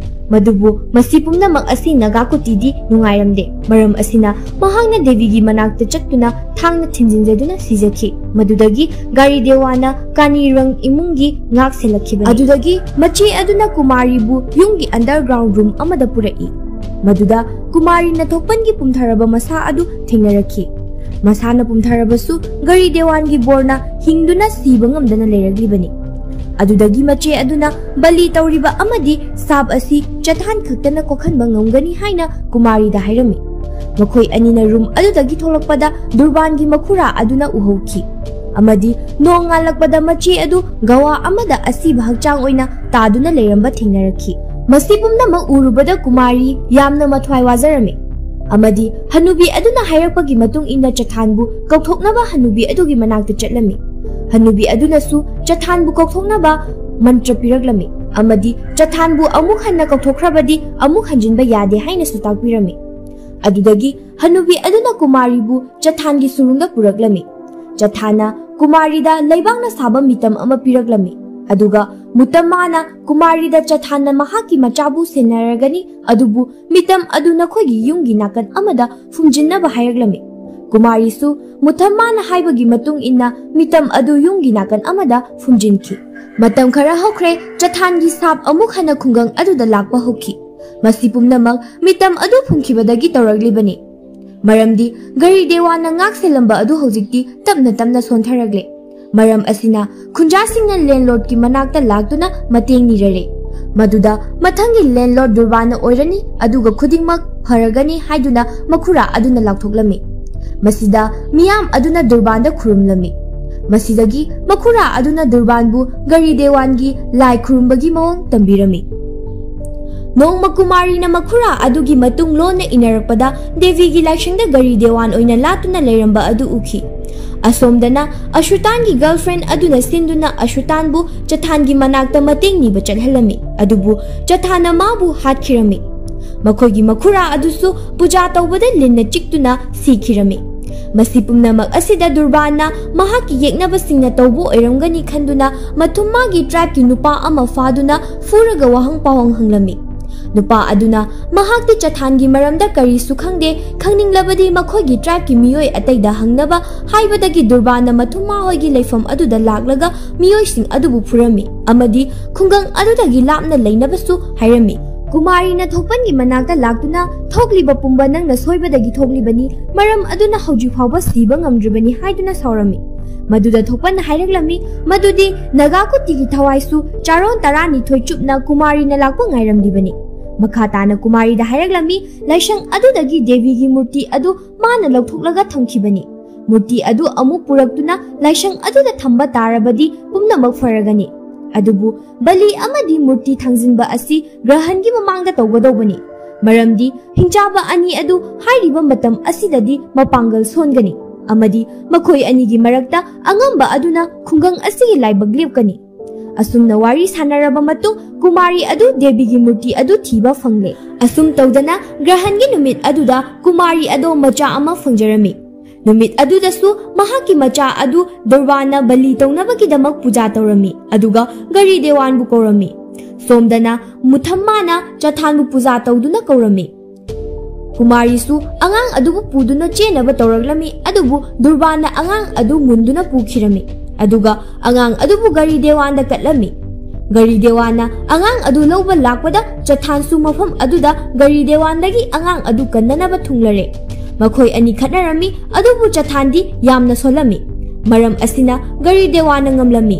ꯃꯗꯨꯕꯨ ꯃꯁꯤ ꯄꯨꯝꯅꯃꯛ ꯑꯁꯤ ꯅꯥꯒꯥꯀꯨꯇꯤꯗꯤ ꯅꯨꯡꯉꯥꯏꯔꯝꯗꯦ꯫ ꯃꯔꯝ ꯑꯁꯤꯅ ꯃꯍꯥꯛꯅ ꯗꯦꯕꯤꯒꯤ ꯃꯅꯥꯛꯇ ꯆꯠꯇꯨꯅ ꯊꯥꯡꯅ ꯊꯤꯟꯖꯤꯟꯖꯗꯨꯅ ꯁꯤꯖꯈꯤ꯫ ꯃꯗꯨꯗꯒꯤ ꯒꯥꯔꯤ ꯗꯦꯋꯥꯅ ꯀꯥꯅꯤꯔꯪ ꯏꯃꯨꯡꯒꯤ ꯉꯥꯛ ꯁꯦꯜꯂꯛꯈꯤꯕꯅꯤ꯫ ꯑꯗꯨꯗꯒꯤ ꯃꯆꯦ ꯑꯗꯨꯅ ꯀꯨꯃꯥꯔꯤꯕꯨ ꯌꯨꯝꯒꯤ ꯑꯟꯗꯔꯒ꯭ꯔꯥꯎꯟ ꯔꯨꯝ ꯑꯃꯗ ꯄꯨꯔꯛꯏ꯫ ꯃꯗꯨꯗ ꯀꯨꯃꯥꯔꯤꯅ ꯊꯣꯛꯄꯟꯒꯤ ꯄꯨꯝꯊꯔꯕ ꯃꯁꯥ ꯑꯗꯨ ꯊꯦꯡꯅꯔꯛꯈꯤ꯫ ꯃꯁꯥꯅ ꯄꯨꯝꯊꯔꯕꯁꯨ ꯒꯥꯔꯤ ꯗꯦꯋꯥꯟꯒꯤ ꯕꯣꯔꯅ ꯍꯤꯡꯗꯨꯅ ꯁꯤꯕ ꯉꯝꯗꯅ ꯂꯩꯔꯛꯂꯤꯕꯅꯤ꯫ ꯑꯗꯨꯗꯒꯤ ꯃꯆꯦ ꯑꯗꯨꯅ ꯕꯂꯤ ꯇꯧꯔꯤꯕ ꯑꯃꯗꯤ ꯁꯥꯞ ꯑꯁꯤ ꯆꯊꯥꯟ ꯈꯛꯇꯅ ꯀꯣꯛꯍꯟꯕ ꯉꯝꯒꯅꯤ ꯍꯥꯏꯅ ꯀꯨꯃꯥꯔꯤꯗ ꯍꯥꯏꯔꯝꯃꯤ꯫ ꯃꯈꯣꯏ ꯑꯅꯤꯅ ꯔꯨꯝ ꯑꯗꯨꯗꯒꯤ ꯊꯣꯛꯂꯛꯄꯗ ꯗꯨꯔꯕꯥꯟꯒꯤ ꯃꯈꯨꯔꯥ ꯑꯗꯨꯅ ꯎꯍꯧꯈꯤ ꯑꯃꯗꯤ ꯅꯣꯡ ꯉꯥꯜꯂꯛꯄꯗ ꯃꯆꯦ ꯑꯗꯨ ꯒꯋꯥ ꯑꯃꯗ ꯑꯁꯤꯕ ꯍꯛꯆꯥꯡ ꯑꯣꯏꯅ ꯇꯥꯗꯨꯅ ꯂꯩꯔꯝꯕ ꯊꯦꯡꯅꯔꯛꯈꯤ꯫ ꯃꯁꯤ ꯄꯨꯝꯅꯃꯛ ꯎꯔꯨꯕꯗ ꯀꯨꯃꯥꯔꯤ ꯌꯥꯝꯅ ꯃꯊ꯭ꯋꯥꯏ ꯋꯥꯖꯔꯝꯃꯤ ꯑꯃꯗꯤ ꯍꯅꯨꯕꯤ ꯑꯗꯨꯅ ꯍꯥꯏꯔꯛꯄꯒꯤ ꯃꯇꯨꯡ ꯏꯟꯅ ꯆꯊꯥꯟꯕꯨ ꯀꯧꯊꯣꯛꯅꯕ ꯍꯅꯨꯕꯤ ꯑꯗꯨꯒꯤ ꯃꯅꯥꯛꯇ ꯆꯠꯂꯝꯃꯤ꯫ ꯍꯅꯨꯕꯤ ꯑꯗꯨꯅꯁꯨ ꯆꯊꯥꯟꯕꯨ ꯀꯧꯊꯣꯛꯅꯕ ꯃꯟꯇ꯭ꯔ ꯄꯤꯔꯛꯂꯝꯃꯤ ꯑꯃꯗꯤ ꯆꯊꯥꯟꯕꯨ ꯑꯃꯨꯛ ꯍꯟꯅ ꯀꯧꯊꯣꯛꯈ꯭ꯔꯕꯗꯤ ꯑꯃꯨꯛ ꯍꯟꯖꯤꯟꯕ ꯌꯥꯗꯦ ꯍꯥꯏꯅꯁꯨ ꯇꯥꯛꯄꯤꯔꯝꯃꯤ꯫ ꯑꯗꯨꯗꯒꯤ ꯍꯅꯨꯕꯤ ꯑꯗꯨꯅ ꯀꯨꯃꯥꯔꯤꯕꯨ ꯆꯊꯥꯟꯒꯤ ꯁꯨꯔꯨꯡꯗ ꯄꯨꯔꯛꯂꯝꯃꯤ꯫ ꯆꯊꯥꯟꯅ ꯀꯨꯃꯥꯔꯤꯗ ꯂꯩꯕꯥꯛꯅ ꯁꯥꯕ ꯃꯤꯇꯝ ꯑꯃ ꯄꯤꯔꯛꯂꯝꯃꯤ꯫ ꯑꯗꯨꯒ ꯃꯨꯇꯝꯃꯥꯅ ꯀꯨꯃꯥꯔꯤꯗ ꯆꯊꯥꯟꯅ ꯃꯍꯥꯛꯀꯤ ꯃꯆꯥꯕꯨ ꯁꯦꯟꯅꯔꯒꯅꯤ, ꯑꯗꯨꯕꯨ ꯃꯤꯇꯝ ꯑꯗꯨ ꯅꯈꯣꯏꯒꯤ ꯌꯨꯝꯒꯤ ꯅꯥꯀꯟ ꯑꯃꯗ ꯐꯨꯝꯖꯤꯟꯅꯕ ꯍꯥꯏꯔꯛꯂꯝꯃꯤ꯫ ꯀꯨꯃꯥꯔꯤꯁꯨ ꯃꯨꯇꯝꯃꯥꯅ ꯍꯥꯏꯕꯒꯤ ꯃꯇꯨꯡ ꯏꯟꯅ ꯃꯤꯇꯝ ꯑꯗꯨ ꯌꯨꯝꯒꯤ ꯅꯥꯀꯟ ꯑꯃꯗ ꯐꯨꯝꯖꯤꯟꯈꯤ꯫ ꯃꯇꯝ ꯈꯔ ꯍꯧꯈ꯭ꯔꯦ, ꯆꯊꯥꯟꯒꯤ ꯁꯥꯞ ꯑꯃꯨꯛ ꯍꯟꯅ ꯈꯨꯡꯒꯪ ꯑꯗꯨꯗ ꯂꯥꯛꯄ ꯍꯧꯈꯤ꯫ ꯃꯁꯤ ꯄꯨꯝꯅꯃꯛ ꯃꯤꯇꯝ ꯑꯗꯨ ꯐꯨꯝꯈꯤꯕꯗꯒꯤ ꯇꯧꯔꯛꯂꯤꯕꯅꯤ꯫ ꯃꯔꯝꯗꯤ ꯒꯔꯤ ꯗꯦꯋꯥꯟꯅ ꯉꯥꯛ ꯁꯦꯜꯂꯝꯕ ꯑꯗꯨ ꯍꯧꯖꯤꯛꯇꯤ ꯇꯞꯅ ꯇꯞꯅ ꯁꯣꯟꯊꯔꯛꯂꯦ꯫ ꯃꯔꯝ ꯑꯁꯤꯅ ꯈꯨꯟꯖꯥꯁꯤꯡꯅ ꯂꯦꯟꯂꯣꯔꯗꯀꯤ ꯃꯅꯥꯛꯇ ꯂꯥꯛꯇꯨꯅ ꯃꯇꯦꯡ ꯅꯤꯔꯔꯦ꯫ ꯃꯗꯨꯗ ꯃꯊꯪꯒꯤ ꯂꯦꯟꯂꯣꯔꯗ ꯗꯨꯔꯕꯥꯟꯅ ꯑꯣꯏꯔꯅꯤ, ꯑꯗꯨꯒ ꯈꯨꯗꯤꯡꯃꯛ ꯐꯔꯒꯅꯤ ꯍꯥꯏꯗꯨꯅ ꯃꯈꯨꯔꯥ ꯑꯗꯨꯅ ꯂꯥꯎꯊꯣꯛꯂꯝꯃꯤ꯫ ꯃꯁꯤꯗ ꯃꯤꯌꯥꯝ ꯑꯗꯨꯅ ꯗꯨꯔꯕꯥꯟꯗ ꯈꯨꯔꯨꯝꯂꯝꯃꯤ꯫ ꯃꯁꯤꯗꯒꯤ ꯃꯈꯨꯔꯥ ꯑꯗꯨꯅ ꯗꯨꯔꯕꯥꯟꯕꯨ ꯒꯔꯤ ꯗꯦꯋꯥꯟꯒꯤ ꯂꯥꯏ ꯈꯨꯔꯨꯝꯕꯒꯤ ꯃꯑꯣꯡ ꯇꯝꯕꯤꯔꯝꯃꯤ꯫ ꯅꯣꯡꯃ ꯀꯨꯃꯥꯔꯤꯅ ꯃꯈꯨꯔꯥ ꯑꯗꯨꯒꯤ ꯃꯇꯨꯡ ꯂꯣꯟꯅ ꯏꯟꯅꯔꯛꯄꯗ ꯗꯦꯕꯤꯒꯤ ꯂꯥꯏꯁꯪꯗ ꯒꯔꯤ ꯗꯦꯋꯥꯟ ꯑꯣꯏꯅ ꯂꯥꯠꯇꯨꯅ ꯂꯩꯔꯝꯕ ꯑꯗꯨ ꯎꯈꯤ꯫ ꯑꯁꯣꯝꯗꯅ ꯑꯁꯨꯇꯥꯟꯒꯤ ꯒꯔꯜꯐ꯭ꯔꯦꯟ ꯑꯗꯨꯅ ꯁꯤꯟꯗꯨꯅ ꯑꯁꯨꯇꯥꯟꯕꯨ ꯆꯊꯥꯟꯒꯤ ꯃꯅꯥꯛꯇ ꯃꯇꯦꯡ ꯅꯤꯕ ꯆꯠꯍꯜꯂꯝꯃꯤ꯫ ꯑꯗꯨꯕꯨ ꯆꯊꯥꯟꯅ ꯃꯥꯕꯨ ꯍꯥꯠꯈꯤꯔꯝꯃꯤ꯫ ꯃꯈꯣꯏꯒꯤ ꯃꯈꯨꯔꯥ ꯑꯗꯨꯁꯨ ꯄꯨꯖꯥ ꯇꯧꯕꯗ ꯂꯤꯟꯅ ꯆꯤꯛꯇꯨꯅ ꯁꯤꯈꯤꯔꯝꯃꯤ꯫ ꯃꯁꯤ ꯄꯨꯝꯅꯃꯛ ꯑꯁꯤꯗ ꯗꯨꯔꯕꯥꯟꯅ ꯃꯍꯥꯛꯀꯤ ꯌꯦꯛꯅꯕꯁꯤꯡꯅ ꯇꯧꯕ ꯑꯣꯏꯔꯝꯒꯅꯤ ꯈꯟꯗꯨꯅ ꯃꯊꯨꯝꯃꯥꯒꯤ ꯇ꯭ꯔꯥꯏꯕꯀꯤ ꯅꯨꯄꯥ ꯑꯃ ꯐꯥꯗꯨꯅ ꯐꯨꯔꯒ ꯋꯥꯍꯪ ꯄꯥꯎꯍꯪ ꯍꯪꯂꯝꯃꯤ꯫ ꯅꯨꯄꯥ ꯑꯗꯨꯅ ꯃꯍꯥꯛꯇꯤ ꯆꯊꯥꯟꯒꯤ ꯃꯔꯝꯗ ꯀꯔꯤꯁꯨ ꯈꯪꯗꯦ, ꯈꯪꯅꯤꯡꯂꯕꯗꯤ ꯃꯈꯣꯏꯒꯤ ꯇ꯭ꯔꯥꯏꯕꯀꯤ ꯃꯤꯑꯣꯏ ꯑꯇꯩꯗ ꯍꯪꯅꯕ ꯍꯥꯏꯕꯗꯒꯤ ꯗꯨꯔꯕꯥꯟꯅ ꯃꯊꯨꯝꯃꯥ ꯍꯣꯏꯒꯤ ꯂꯩꯐꯝ ꯑꯗꯨꯗ ꯂꯥꯛꯂꯒ ꯃꯤꯑꯣꯏꯁꯤꯡ ꯑꯗꯨꯕꯨ ꯐꯨꯔꯝꯃꯤ ꯑꯃꯗꯤ ꯈꯨꯡꯒꯪ ꯑꯗꯨꯗꯒꯤ ꯂꯥꯞꯅ ꯂꯩꯅꯕꯁꯨ ꯍꯥꯏꯔꯝꯃꯤ꯫ ꯀꯨꯃꯥꯔꯤꯅ ꯊꯣꯛꯄꯟꯒꯤ ꯃꯅꯥꯛꯇ ꯂꯥꯛꯇꯨꯅ, "ꯊꯣꯛꯂꯤꯕ ꯄꯨꯝꯕ ꯅꯪꯅ ꯁꯣꯏꯕꯗꯒꯤ ꯊꯣꯛꯂꯤꯕꯅꯤ, ꯃꯔꯝ ꯑꯗꯨꯅ ꯍꯧꯖꯤꯛ ꯐꯥꯎꯕ ꯁꯤꯕ ꯉꯝꯗ꯭ꯔꯤꯕꯅꯤ" ꯍꯥꯏꯗꯨꯅ ꯁꯥꯎꯔꯝꯃꯤ꯫ ꯃꯗꯨꯗ ꯊꯣꯛꯄꯟꯅ ꯍꯥꯏꯔꯛꯂꯝꯃꯤ, ꯃꯗꯨꯗꯤ ꯅꯥꯒꯥ ꯀꯨꯇꯤꯒꯤ ꯊꯋꯥꯏꯁꯨ ꯆꯥꯔꯣꯟ ꯇꯔꯥꯅꯤꯊꯣꯏ ꯆꯨꯞꯅ ꯀꯨꯃꯥꯔꯤꯅ ꯂꯥꯛꯄ ꯉꯥꯏꯔꯝꯂꯤꯕꯅꯤ꯫ ꯃꯈꯥ ꯇꯥꯅ ꯀꯨꯃꯥꯔꯤꯗ ꯍꯥꯏꯔꯛꯂꯝꯃꯤ, ꯂꯥꯏꯁꯪ ꯑꯗꯨꯗꯒꯤ ꯗꯦꯕꯤꯒꯤ ꯃꯨꯔꯇꯤ ꯑꯗꯨ ꯃꯥꯅ ꯂꯧꯊꯣꯛꯂꯒ ꯊꯝꯈꯤꯕꯅꯤ꯫ ꯃꯨꯔꯇꯤ ꯑꯗꯨ ꯑꯃꯨꯛ ꯄꯨꯔꯛꯇꯨꯅ ꯂꯥꯏꯁꯪ ꯑꯗꯨꯗ ꯊꯝꯕ ꯇꯥꯔꯕꯗꯤ ꯄꯨꯝꯅꯃꯛ ꯐꯔꯒꯅꯤ꯫ ꯑꯗꯨꯕꯨ ꯕꯂꯤ ꯑꯃꯗꯤ ꯃꯨꯔꯇꯤ ꯊꯥꯡꯖꯤꯟꯕ ꯑꯁꯤ ꯒ꯭ꯔꯍꯟꯒꯤ ꯃꯃꯥꯡꯗ ꯇꯧꯒꯗꯧꯕꯅꯤ, ꯃꯔꯝꯗꯤ ꯍꯤꯡꯆꯥꯕ ꯑꯅꯤ ꯑꯗꯨ ꯍꯥꯏꯔꯤꯕ ꯃꯇꯝ ꯑꯁꯤꯗꯗꯤ ꯃꯄꯥꯡꯒꯜ ꯁꯣꯟꯒꯅꯤ, ꯑꯃꯗꯤ ꯃꯈꯣꯏ ꯑꯅꯤꯒꯤ ꯃꯔꯛꯇ ꯑꯉꯝꯕ ꯑꯗꯨꯅ ꯈꯨꯡꯒꯪ ꯑꯁꯤꯒꯤ ꯂꯥꯏꯕꯛ ꯂꯦꯞꯀꯅꯤ꯫ ꯑꯁꯨꯝꯅ ꯋꯥꯔꯤ ꯁꯥꯟꯅꯔꯕ ꯃꯇꯨꯡ ꯀꯨꯃꯥꯔꯤ ꯑꯗꯨ ꯗꯦꯕꯤꯒꯤ ꯃꯨꯔꯇꯤ ꯑꯗꯨ ꯊꯤꯕ ꯐꯪꯂꯦ꯫ ꯑꯁꯨꯝ ꯇꯧꯗꯅ ꯒ꯭ꯔꯍꯟꯒꯤ ꯅꯨꯃꯤꯠ ꯑꯗꯨꯗ ꯀꯨꯃꯥꯔꯤ ꯑꯗꯣ ꯃꯆꯥ ꯑꯃ ꯐꯪꯖꯔꯝꯃꯤ꯫ ꯅꯨꯃꯤꯠ ꯑꯗꯨꯗꯁꯨ ꯃꯍꯥꯛꯀꯤ ꯃꯆꯥ ꯑꯗꯨ ꯗꯨꯔꯕꯥꯟꯅ ꯕꯂꯤ ꯇꯧꯅꯕꯒꯤꯗꯃꯛ ꯄꯨꯖꯥ ꯇꯧꯔꯝꯃꯤ, ꯑꯗꯨꯒ ꯒꯔꯤ ꯗꯦꯋꯥꯟꯕꯨ ꯀꯧꯔꯝꯃꯤ꯫ ꯁꯣꯝꯗꯅ ꯃꯨꯊꯝꯃꯥꯅ ꯆꯊꯥꯟꯕꯨ ꯄꯨꯖꯥ ꯇꯧꯗꯨꯅ ꯀꯧꯔꯝꯃꯤ꯫ ꯀꯨꯃꯥꯔꯤꯁꯨ ꯑꯉꯥꯡ ꯑꯗꯨꯕꯨ ꯄꯨꯗꯨꯅ ꯆꯦꯟꯅꯕ ꯇꯧꯔꯛꯂꯝꯃꯤ, ꯑꯗꯨꯕꯨ ꯗꯨꯔꯕꯥꯟꯅ ꯑꯉꯥꯡ ꯑꯗꯨ ꯃꯨꯟꯗꯨꯅ ꯄꯨꯈꯤꯔꯝꯃꯤ꯫ ꯑꯗꯨꯒ ꯑꯉꯥꯡ ꯑꯗꯨꯕꯨ ꯒꯔꯤ ꯗꯦꯋꯥꯟꯗ ꯀꯠꯂꯝꯃꯤ꯫ ꯒꯔꯤ ꯗꯦꯋꯥꯟꯅ ꯑꯉꯥꯡ ꯑꯗꯨ ꯂꯧꯕ ꯂꯥꯛꯄꯗ ꯆꯊꯥꯟꯁꯨ ꯃꯐꯝ ꯑꯗꯨꯗ ꯒꯔꯤ ꯗꯦꯋꯥꯟꯗꯒꯤ ꯑꯉꯥꯡ ꯑꯗꯨ ꯀꯟꯅꯅꯕ ꯊꯨꯡꯂꯔꯦ꯫ ꯃꯈꯣꯏ ꯑꯅꯤ ꯈꯠꯅꯔꯝꯃꯤ, ꯑꯗꯨꯕꯨ ꯆꯊꯥꯟꯗꯤ ꯌꯥꯝꯅ ꯁꯣꯜꯂꯝꯃꯤ꯫ ꯃꯔꯝ ꯑꯁꯤꯅ ꯒꯔꯤ ꯗꯦꯋꯥꯟꯅ ꯉꯝꯂꯝꯃꯤ꯫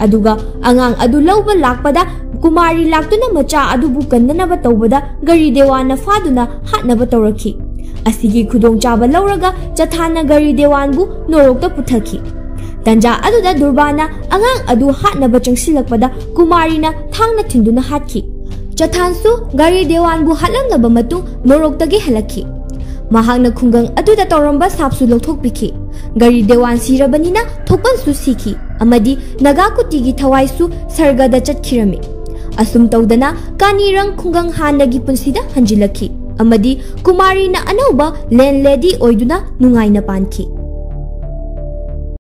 ꯑꯗꯨꯒ ꯑꯉꯥꯡ ꯑꯗꯨ ꯂꯧꯕ ꯂꯥꯛꯄꯗ ꯀꯨꯃꯥꯔꯤ ꯂꯥꯛꯇꯨꯅ ꯃꯆꯥ ꯑꯗꯨꯕꯨ ꯀꯟꯅꯅꯕ ꯇꯧꯕꯗ ꯒꯔꯤ ꯗꯦꯋꯥꯟꯅ ꯐꯥꯗꯨꯅ ꯍꯥꯠꯅꯕ ꯇꯧꯔꯛꯈꯤ꯫ ꯑꯁꯤꯒꯤ ꯈꯨꯗꯣꯡꯆꯥꯕ ꯂꯧꯔꯒ ꯆꯊꯥꯟꯅ ꯒꯔꯤ ꯗꯦꯋꯥꯟꯕꯨ ꯅꯣꯔꯣꯛꯇ ꯄꯨꯊꯈꯤ꯫ ꯇꯟꯖꯥ ꯑꯗꯨꯗ ꯗꯨꯔꯕꯥꯅ ꯑꯉꯥꯡ ꯑꯗꯨ ꯍꯥꯠꯅꯕ ꯆꯪꯁꯤꯜꯂꯛꯄꯗ ꯀꯨꯃꯥꯔꯤꯅ ꯊꯥꯡꯅ ꯊꯤꯟꯗꯨꯅ ꯍꯥꯠꯈꯤ꯫ ꯆꯊꯥꯟꯁꯨ ꯒꯔꯤ ꯗꯦꯋꯥꯟꯕꯨ ꯍꯥꯠꯂꯝꯂꯕ ꯃꯇꯨꯡ ꯅꯣꯔꯣꯛꯇꯒꯤ ꯍꯜꯂꯛꯈꯤ꯫ ꯃꯍꯥꯛꯅ ꯈꯨꯡꯒꯪ ꯑꯗꯨꯗ ꯇꯧꯔꯝꯕ ꯁꯥꯞꯁꯨ ꯂꯧꯊꯣꯛꯄꯤꯈꯤ꯫ ꯒꯔꯤ ꯗꯦꯋꯥꯟ ꯁꯤꯔꯕꯅꯤꯅ ꯊꯣꯛꯄꯜꯁꯨ ꯁꯤꯈꯤ ꯑꯃꯗꯤ ꯅꯥꯒꯥꯀꯨꯇꯤꯒꯤ ꯊꯋꯥꯏꯁꯨ ꯁꯔꯒꯗ ꯆꯠꯈꯤꯔꯝꯃꯤ꯫ ꯑꯁꯨꯝ ꯇꯧꯗꯅ ꯀꯥꯅꯤꯔꯪ ꯈꯨꯡꯒꯪ ꯍꯥꯟꯅꯒꯤ ꯄꯨꯟꯁꯤꯗ ꯍꯟꯖꯤꯜꯂꯛꯈꯤ ꯑꯃꯗꯤ ꯀꯨꯃꯥꯔꯤꯅ ꯑꯅꯧꯕ ꯂꯦꯟ ꯂꯦꯗꯤ ꯑꯣꯏꯗꯨꯅ ꯅꯨꯡꯉꯥꯏꯅ ꯄꯥꯟꯈꯤ꯫